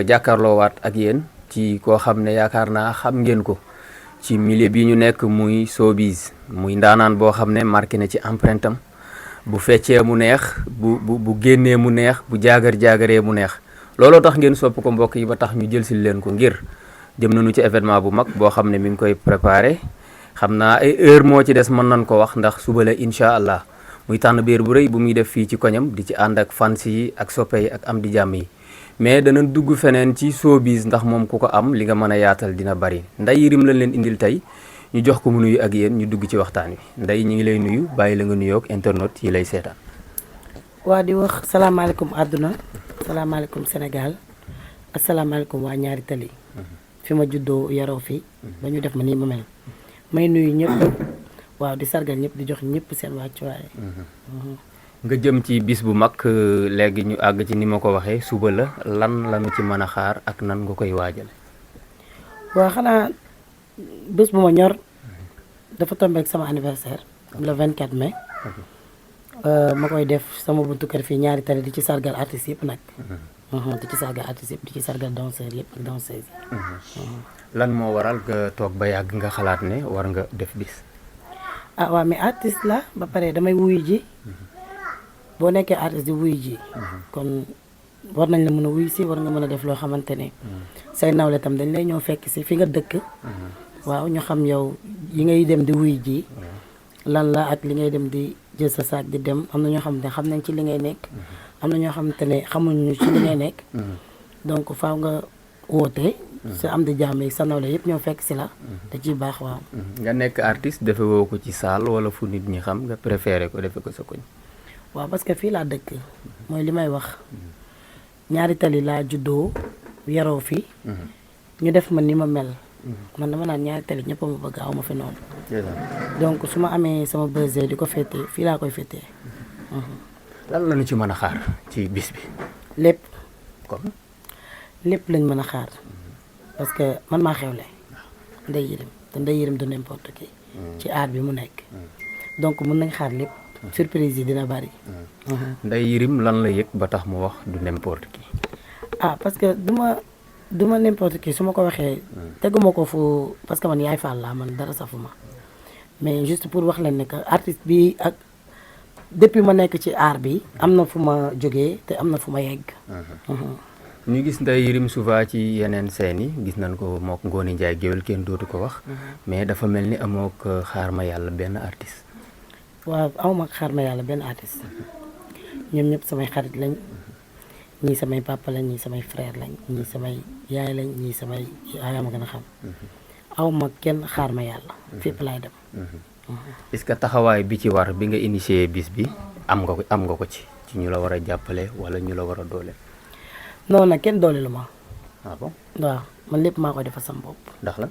jàkkaarloowaat ak yéen ci koo xam ne yaakaar naa xam ngeen ko ci milieu bi ñu nekk muy showbiz muy ndaanaan boo xam ne marqué na ci empreinte am bu feccee mu neex bu génnee mu neex bu jaagaree mu neex looloo tax ngeen sopp ko mbokk yi ba tax ñu jël si leen ko ngir jëm nañu ci événement bu mag boo xam ne mi ngi koy préparé xam naa ay heure moo ci des mën nañ ko wax ndax suba la incha allah muy tànn béer bu rëy bu muy def fii ci koñam di ci ànd ak fans yi ak soppe yi ak am di jàmm yi mais danañ dugg feneen ci showbiz ndax moom ku ko am li nga mën a yaatal dina bari Ndeye Yerim lañ leen indil tey ñu jox ko mu nuyu ak yéen ñu dugg ci waxtaan wi Ndeye ñu ngi lay nuyu bàyyi la nga nuyoog internet yi lay seetaan. waa di wax salaamaaleykum àdduna salaamaaleykum Sénégal asalaamaaleykum waa ñaari tali fi ma juddoo yaroo fi ba ñu def ma nii ma mel may nuyu ñëpp waaw di sargal ñëpp di jox ñëpp seen wàccuwaay. nga jëm ci bis bu mag léegi ñu àgg ci ni ma ko waxee suba la lan lañu ci mën a xaar ak nan nga koy waajale. waaw xanaa bés bu ma ñor dafa tombé ak sama anniversaire le 24 mai ma koy def sama buntu kër fii ñaari tali di ci sargal artistes yëpp nag. di ci sargal artistes yëpp di ci sargal danseurs yëpp ak danseuses yi. lan moo waral nga toog ba yàgg nga xalaat ne war nga def bis. ah waaw mais artiste la ba pare damay wuyu ji. boo nekkee artiste di wuyu ji kon war nañ la mën a wuyu si war nga mën a def loo xamante ne say nawle tam dañ lay ñëw fekk si fi nga dëkk waaw ñu xam yow yi ngay dem di wuyu ji lan la ak li ngay dem di jël sa saak di dem am na ñoo xam ne xam nañ ci li ngay nekk am na ñoo xamante ne xamuñu ci li ngay nekk donc faaw nga woote sa am di jàmm yi sa nawle yëpp ñëw fekk si la da ciy baax waaw. nga nekk artiste defe woo ko ci salle wala fu nit ñi xam nga préféré ko defe ko sa koñ. waaw parce que fii laa dëkk mooy li may wax ñaari tali laa juddoo yaroo fi ñu def ma ni ma mel man dama naan ñaari tali ñëpp ma bëgg aw ma fi noonu donc su ma amee sama bésé di ko féetee fii laa koy féetee. lan lañu ci mën a xaar ci bis bi. lépp comme lépp lañ mën a xaar parce que man maa xewle Ndeye Yerim te Ndeye Yerim du n'importe qui ci aar bi mu nekk donc mën nañ xaar lépp. surprise yi dina bari. Ndeye Yerim lan la yëg ba tax mu wax du n'importe qui. ah parce que du ma n'importe qui su ma ko waxee. teguma ko fu parce que man yaay Fall laa man dara safuma mais juste pour wax leen ne que artiste bi ak depuis ma nekk ci art bi am na fu ma jógee te am na fu ma yegg. ñu gis Ndeye Yerim souvent ci yeneen scènes yi gis nañ ko mook Ngoné Ndiaye géwél kenn dootu ko wax. mais dafa mel ni amoo ko xaar ma yàlla benn artiste. waaw awma xaar ma yàlla benn artiste ñoom ñëpp samay xarit lañ ñii samay papa lañ ñii samay frère lañ ñii samay yaay lañ ñii samay yaay ma gën a xam awma kenn xaar ma yàlla fépp laay dem. est-ce que taxawaay bi ci war bi nga initié bis bi am nga ko ci ñu la war a jàppale wala ñu la war a doole. non nag kenn doole lu ma. ah bon waaw man lépp maa koy defal sama bopp. ndax la.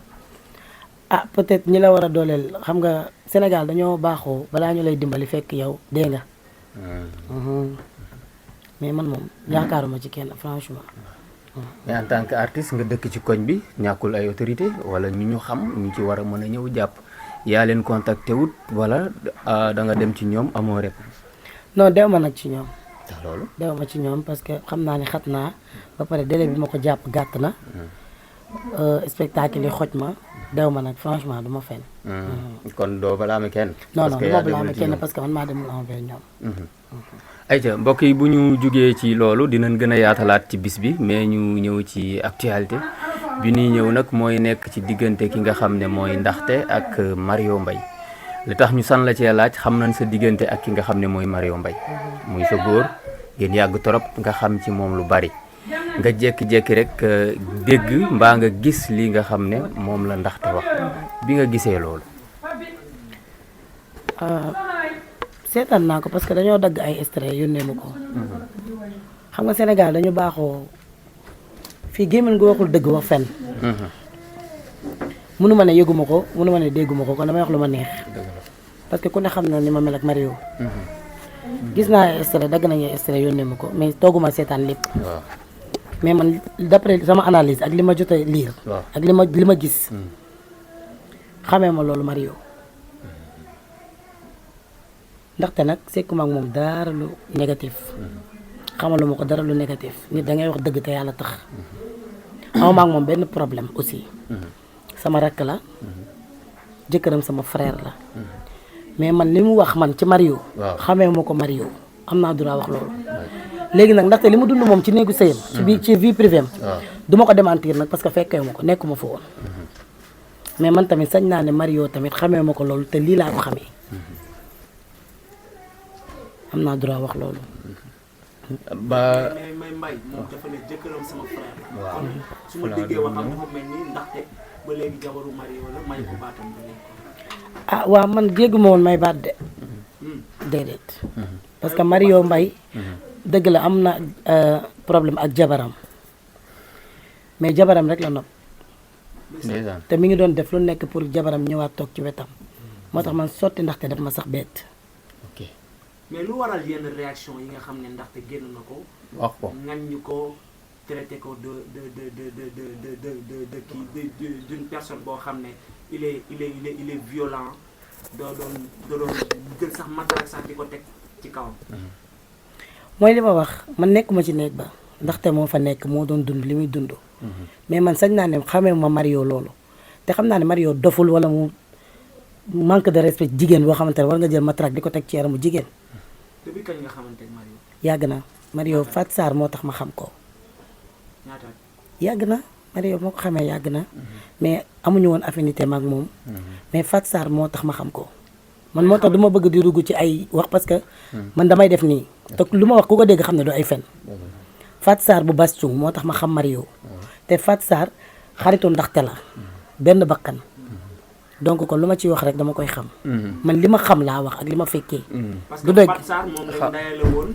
ah peut-être ñi la war a dooleel xam nga Sénégal dañoo baaxoo balaa ñu lay dimbali fekk yow dee nga. mais man moom yaakaaruma ci kenn franchement. mais en tant que artiste nga dëkk ci koñ bi ñàkkul ay autorité wala ñu xam ñu ci war a mën a ñëw jàpp yaa leen contacté wut wala da nga dem ci ñoom amoo réponse. non dew ma nag ci ñoom. ndax loolu. dew ma ci ñoom parce que xam naa ne xat naa ba pare délai bi ma ko jàpp gàtt na. spectacle yi xoj ma. dew ma nag franchement du ma fenn. kon doo balaame kenn. non non du ma balaame kenn parce que man maa demul envers ñoom. ayca mbokk yi bu ñu jugee ci loolu dinañ gën a yaatalaat ci bis bi mais ñu ñëw ci actualité bi ñuy ñëw nag mooy nekk ci diggante ki nga xam ne mooy Ndaxte ak Mario Mbaye li tax ñu san la cee laaj xam nañ sa diggante ak ki nga xam ne mooy Mario Mbaye muy sa góor ngeen yàgg torop nga xam ci moom lu bari nga jékki-jékki rek dégg mbaa nga gis li nga xam ne moom la Ndaxte wax bi nga gisee loolu. seetaan naa ko parce que dañoo dagg ay extrait yónnee ma ko. xam nga Sénégal dañu baaxoo fii gémmiñ gu waxul dëgg wax fen mënu ma ne yëguma ko mënu ma ne dégguma ko kon damay wax lu ma neex. parce que ku ne xam na ni ma mel ak Mario. gis naa ay extrait dagg nañu ay extrait yónnee ma ko mais tooguma seetaan lépp. mais man d'après sama analyse ak li ma jot a lire. ak li ma gis. xamee ma loolu Mario. ndaxte nag sekkuma ak moom dara lu négatif xamaluma ko dara lu négatif nit da ngay wax dëgg te yàlla tax awma ak moom benn problème aussi sama rakk la jëkkëram sama frère la mais man li mu wax man ci Mario xamee ma ko Mario am naa droit wax loolu léegi nag ndaxte li mu dund moom ci néegu sëyam ci vie privée am du ma ko démentir nag parce que fekkee ma ko nekkuma fa woon mais man tamit sañ naa ne Mario tamit xamee ma ko loolu te lii laa ko xamee am naa droit wax loolu ba may mbay moom dafa ne jëkkëram sama frère la kon su ma déggee waxam dafa mel ni ndaxte ba léegi jabaru Mario la may ko baatam ba léegi ah waaw man jégguma woon may baat de déedéet parce que Mario Mbaye dëgg la am na problème ak jabaram mais jabaram rek la nopp te mi ngi doon def lu nekk pour jabaram ñëwaat toog ci wetam moo tax man sotti ndaxte daf ma sax bett mais lu waral yenn réaction yi nga xam ne ndaxte génn na ko wax ko ŋaññi ko traité ko de kii d'une personne boo xam ne il est violent doo doon jël sax matraque sax di ko teg ci kawam mooy li ma wax man nekkuma ci néeg ba ndaxte moo fa nekk moo doon dund li muy dund mais man sañ naa ne xamee ma Mario loolu te xam naa ne Mario doful wala mu manque de respect jigéen boo xamante ne war nga jël matraque di ko teg ci yaramu jigéen depuis kañ nga xamante ne Mario yàgg na Mario Fat Sarr moo tax ma xam ko ñaata yàgg na Mario moo ko xamee yàgg na mais amuñu woon affinité maag moom mais Fat Sarr moo tax ma xam ko man moo tax du ma bëgg di dugg ci ay wax parce que man damay def nii te lu ma wax ku ko dégg xam ne du ay fen Fat Sarr bu Bass Thioung moo tax ma xam Mario te Fat Sarr xaritu ndaxte la benn bakkan donc kon lu ma ciy wax rek dama koy xam man li ma xam laa wax ak li ma fekkee du dëgg Fat Sarr moom lañ dayale woon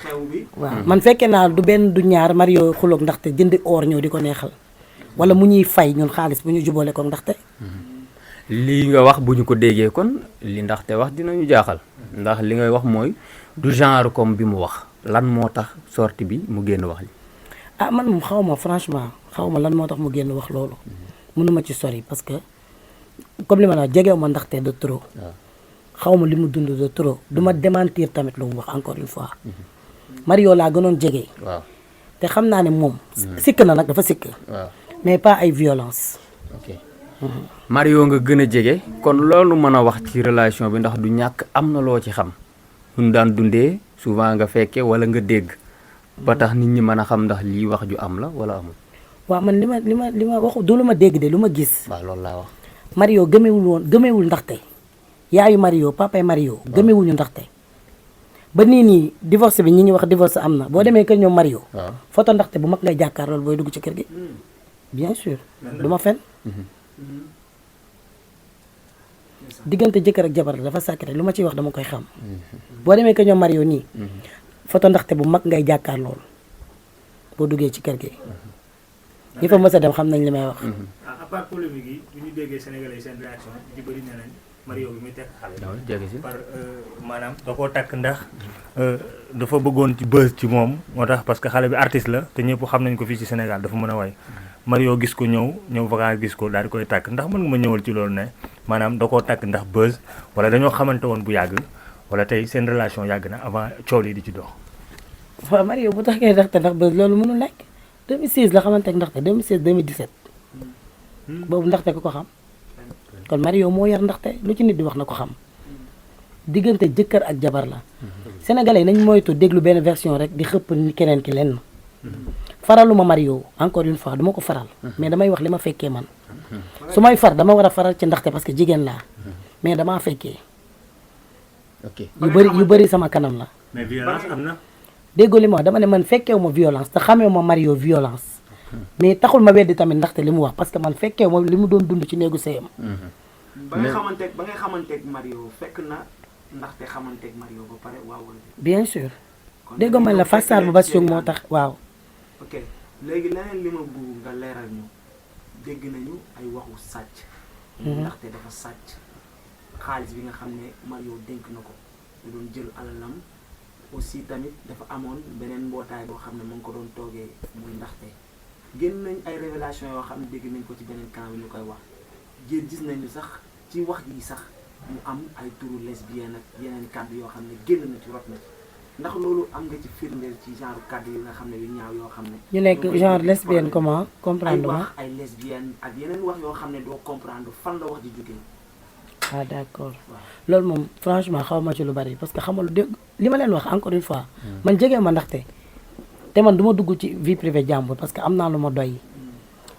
xew bi waaw man fekkee naa du benn du ñaar Mario xuloog ndaxte jëndi or ñëw di ko neexal wala mu ñuy fay ñun xaalis bu ñu jubale ko ndaxte lii nga wax bu ñu ko déggee kon li ndaxte wax dinañu jaaxal ndax li ngay wax mooy du genre comme bi mu wax lan moo tax sortie bi mu génn wax li ah man moom xaw ma franchement xaw ma lan moo tax mu génn wax loolu mënuma ci sori parce que comme li ma la wax jegew ma ndaxte de trop xaw ma li mu dund de trop du ma démentir tamit lu mu wax encore une fois Mario laa gënoon jege waaw te xam naa ne moom sikk na nag dafa sikk waaw mais pas ay violence ok Mario nga gën a jege kon loolu mën a wax ci relation bi ndax du ñàkk am na loo ci xam ñu daan dundee souvent nga fekke wala nga dégg ba tax nit ñi mën a xam ndax lii wax ju am la wala amul waaw man li ma waxu du lu ma dégg de lu ma gis waaw loolu laa wax Mario gëmewul ndaxte yaayu Mario papay Mario gëmewuñu ndaxte ba nii divorce bi ñi ñu wax divorce am na boo demee kër ñoom Mario photo ndaxte bu mag ngay jàkkaar loolu booy dugg ci kër gi bien sûr du ma fen diggante jëkkër ak jabar dafa sacré lu ma ciy wax dama koy xam boo demee kër ñoom Mario nii photo ndaxte bu mag ngay jàkkaar loolu boo duggee ci kër gi ñi fa mës a dem xam nañ li may wax à part polémique yi bu ñu déggee Sénégalais seen réaction di bëri ne nañ Mario bi muy tekk xale par maanaam da koo takk ndax dafa bëggoon ci buzz ci moom moo tax parce que xale bi artiste la te ñëpp xam nañ ko fii ci Sénégal dafa mën a way Mario gis ko ñëw vacance gis ko daal di koy takk ndax mën nga ma ñëwal ci loolu ne maanaam da koo takk ndax buzz wala dañoo xamante woon bu yàgg wala tey seen relation yàgg na avant coow yi di ci dox waaw Mario bu taxee ndaxte ndax buzz loolu mënul nekk 2016 la xamante ak ndaxte 2016 2017 boobu ndaxte ku ko xam kon Mario moo yar ndaxte lu ci nit di wax na ko xam diggante jëkkër ak jabar la sénégalais nañ moytu déglu benn version rek di xëpp ni keneen ki lenn faraluma Mario encore une fois duma ko faral mais damay wax li ma fekkee man su may far dama war a faral ci ndaxte parce que jigéen laa mais damaa fekkee yu bëri sama kanam la mais violence am na déggoo li ma wax dama ne man fekkeewu ma violence te xamee ma Mario violence mais taxul ma weddi tamit ndaxte li mu wax parce que man fekkeewu ma li mu doon dund ci néegu sëyam ba ngay xamanteeg Mario fekk na ndaxte xamanteeg Mario ba pare waaw wala bien sûr déggoo man la Fat Sarr bu Bass Thioung moo tax waaw ok léegi leneen li ma bëgg nga leeral ñu dégg nañu ay waxu sàcc ndaxte dafa sàcc xaalis bi nga xam ne Mario dénk na ko da doon jël alalam aussi tamit dafa amoon beneen mbootaay boo xam ne mu ngi ko doon toogee muy ndaxte génn nañ ay révélation yoo xam ne dégg nañ ko ci beneen camp bi ñu koy wax gis nañu sax ci wax ji sax mu am ay turu lesbienne ak yeneen kàddu yoo xam ne génn na ci rot na ci ndax loolu am nga ci firndeel ci genre kàddu yi nga xam ne yu ñaaw yoo xam ne. ñu nekk genre lesbienne comment comprendre ay ma. wax ay lesbienne ak yeneen wax yoo xam ne doo comprendre fan la wax di jógee. ah d'accord loolu moom franchement xaw ma ci lu bari parce que xamal li ma leen wax encore une fois. man jege ma ndaxte te man du ma dugg ci vie privée jàmbur parce que am naa lu ma doy.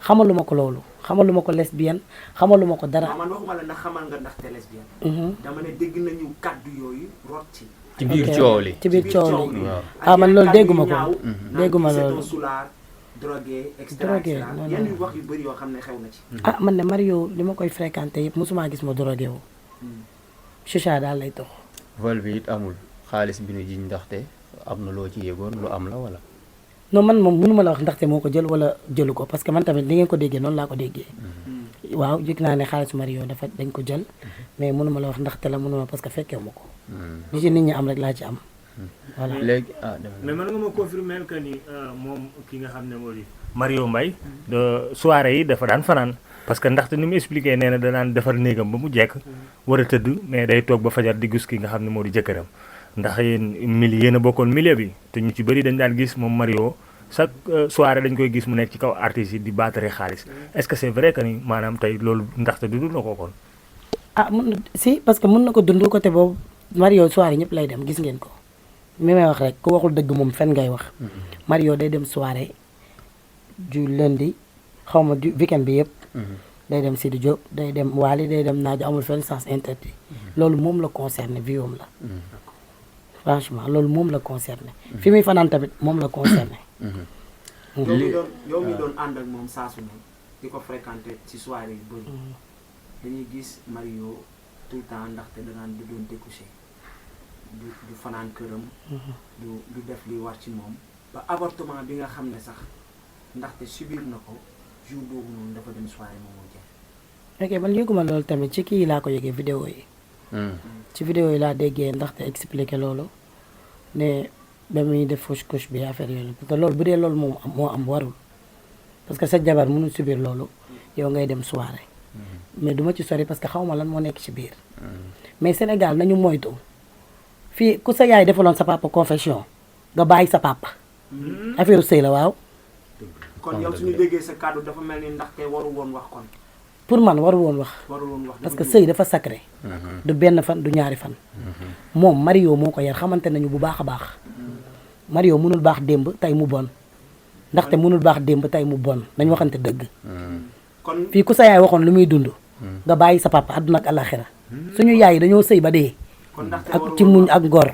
xamalu ma ko loolu xamalu ma ko lesbienne xamalu ma ko dara. man waxuma la ndax xamal nga ndaxte lesbienne. dama ne dégg nañu kàddu yooyu rot ci. ci biir coow li ci biir coow li waaw. ah man loolu dégguma ko dégguma loolu. loolu. drogué extra Drogué, extra non, yenn non. wax yu bëri yoo xam ne xew na ci. ah man ne Mario li ma koy fréquenté yëpp mosuma gis ma drogué wu. chicha daal lay tox. vol bi it amul xaalis bi nu jiñ ndaxte am na loo ci yëgoon lu am la wala. non man moom mënu ma la wax ndaxte moo ko jël wala jëlu ko parce que man tamit ni ngeen ko déggee noonu laa ko déggee. waaw jëg naa ne xaalisu Mario dañ ko jël mais mënu ma la wax ndaxte la mënu ma parce que fekkee ma ko. li ci nit ñi am rek laa ci am. voilà léegi mais mën nga ma confirmer que ni moom ki nga xam ne moo di Mario Mbaye de soirée yi dafa daan fanaan parce que ndaxte ni mu expliqué nee na danaan defar néegam ba mu jekk war a tëdd mais day toog ba fajar di gis ki nga xam ne moo di jëkkëram ndax yéen a bokkoon milieu bi te ñu ci bëri dañ daan gis moom Mario chaque soirée dañ koy gis mu nekk ci kaw artistes yi di baatare xaalis est-ce que c'est vrai que ni maanaam tey loolu ndaxte du dund na ko kon. ah mun na si parce que mun na ko dund côté boobu Mario soirée ñëpp lay dem gis ngeen ko mi may wax rek ku waxul dëgg moom fen ngay wax. Mario day dem soirée du lundi xaw ma du weekend bi yëpp. day dem Sidi Diop day dem Waly day dem Naajo amul fenn sens interdit. loolu moom la concerné viom la. franchement loolu moom la concerné. fi muy fanaan tamit moom la concerné. yow mi doon ànd ak moom saa su ne di ko fréquenté ci soirée yu bëri dañuy gis Mario tout le temps ndaxte danaan du doon découché du fanaan këram du def li war ci moom ba avortement bi nga xam ne sax ndaxte subir na ko jour boobu noonu dafa dem soirée moom moo jeex. ok man yëguma loolu tamit ci kii laa ko yëgee vidéo yi. ci vidéo yi laa déggee ndaxte expliqué loolu ne ba muy def fausse couche bi affaire yooyu parce que loolu bu dee loolu moom moo am warul parce que sa jabar mënul subir loolu yow ngay dem soirée mais duma ci sori parce que xaw ma lan moo nekk ci biir mais Sénégal nañu moytu fii ku sa yaay defaloon sa papa confession nga bàyyi sa papa affaire sëy la waaw. kon yow suñu déggee sa kàddu dafa mel ni ndaxte waru woon wax kon. pour man waru woon wax. waru woon wax parce que sëy dafa sacré. du benn fan du ñaari fan. moom Mario moo ko yar xamante nañu bu baax a baax. Mario mënul baax démb tey mu bon ndaxte mënul baax démb tey mu bon nañu waxante dëgg. kon fii ku sa yaay waxoon lu muy dund. nga bàyyi sa papa àdduna ak àllaxira suñu yaay yi dañoo sëy ba dee. kon ndaxte ak ci muñ ak ngor.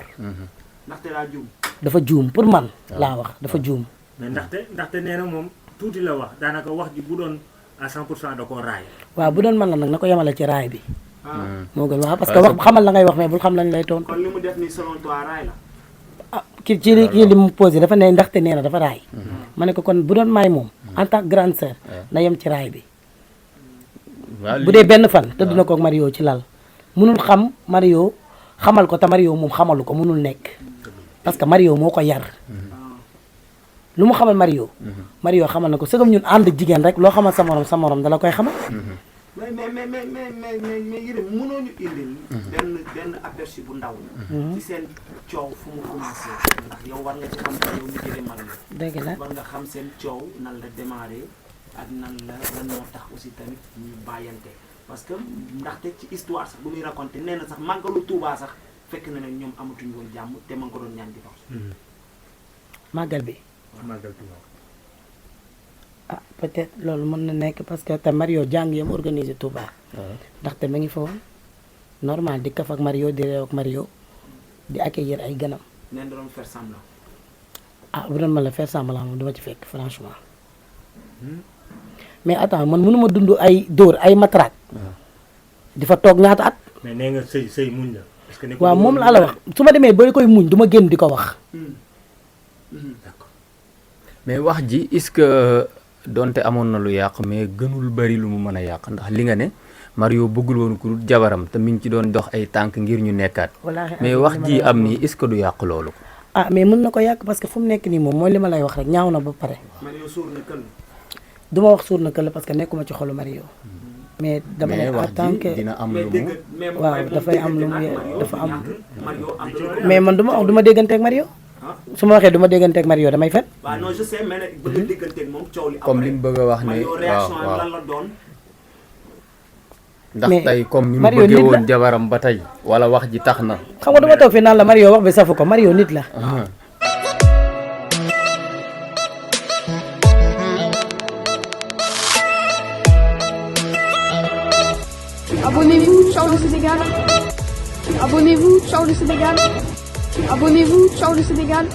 ndaxte laa juum. dafa juum pour man laa wax dafa juum. mais ndaxte nee na moom tuuti la wax daanaka wax ji bu doon à 100% da koo raay. waaw bu doon man la nag na ko yemale ci raay bi. moo gën waaw parce que wax xamal la ngay wax mais bul xam lañ lay tontu. kon li mu def nii selon toi raay la. ah kii li mu posé dafa ne ndaxte nee na dafa raay. ma ne ko kon bu doon maay moom en tant que grande sœur na yem ci raay bi. bu dee benn fan tëdd na ko ak Mario ci lal munul xam Mario xamal ko te Mario moom xamalu ko munul nekk parce que Mario moo ko yar. lu mu xamal Mario. Mario xamal na ko sëgam ñun ànd jigéen rek loo xamal sa morom dala koy xamal. mais yéen mënoo ñu indil. benn aperçu bu ndaw. ci seen coow fu mu commencé. ndax yow war nga ci xam yow mi jëlee Mario. dëgg la war nga xam seen coow nan la démarré ak nan moo tax aussi tamit ñu bàyyante parce que ndaxte ci histoire sax bu muy raconté nee na sax màggalu Tuubaa sax fekk na ne ñoom amatuñu woon jàmm te ma ko doon ñaan di wax. màggal bi. màggal Tuubaa. ah peut-être loolu mën na nekk parce que te Mario jàng yam organisé Touba. ndaxte ma ngi fa woon normal di kaf ak Mario di réew ak Mario di accueillir ay ganam. nee na doon faire semblant. ah bu doon mën la faire semblant moom duma ci fekk franchement. mais attends man mënuma dund ay dóor ay matraque. di fa toog ñaata at. mais nee nga sëy muñ la. est-ce que waaw moom laa la wax su ma demee ba koy muñ du ma génn di ko wax. d'accord mais wax ji est-ce que donte amoon na lu yàq mais gënul bari lu mu mën a yàq ndax li nga ne Mario bëggul woon ku dul jabaram te mi ngi ci doon dox ay tànk ngir ñu nekkaat. mais wax ji am nii est-ce que du yàq loolu. ah mais mën na ko yàq parce que fu mu nekk nii moom mooy li ma lay wax rek ñaaw na ba pare. Mario suur na këll. du ma wax suur na këll parce que nekkuma ci xolu Mario. mais dama ne mais en wax tant ji que dina am mais lu mu dégg mais waaw moom dafay am lu mu déggante na ak dafa am Mario am na lu mais man du ma wax du ma dégganteeg Mario ah su ma waxee du ma dégganteeg Mario damay fen waaw non je sais mais nag bëgg a dégganteeg moom coow li comme li mu bëgg a wax ne Mario waaw réaction am waaw lan la doon ndax mais tey comme ni mu Mario bëggee nit la. woon jabaram ba tey wala wax ji tax na xam nga du ma toog fi naan la Mario wax bi safu ko Mario nit la Abonnez-vous, ciao le Sénégal. Abonnez-vous, ciao le Sénégal. Abonnez-vous, ciao le Sénégal.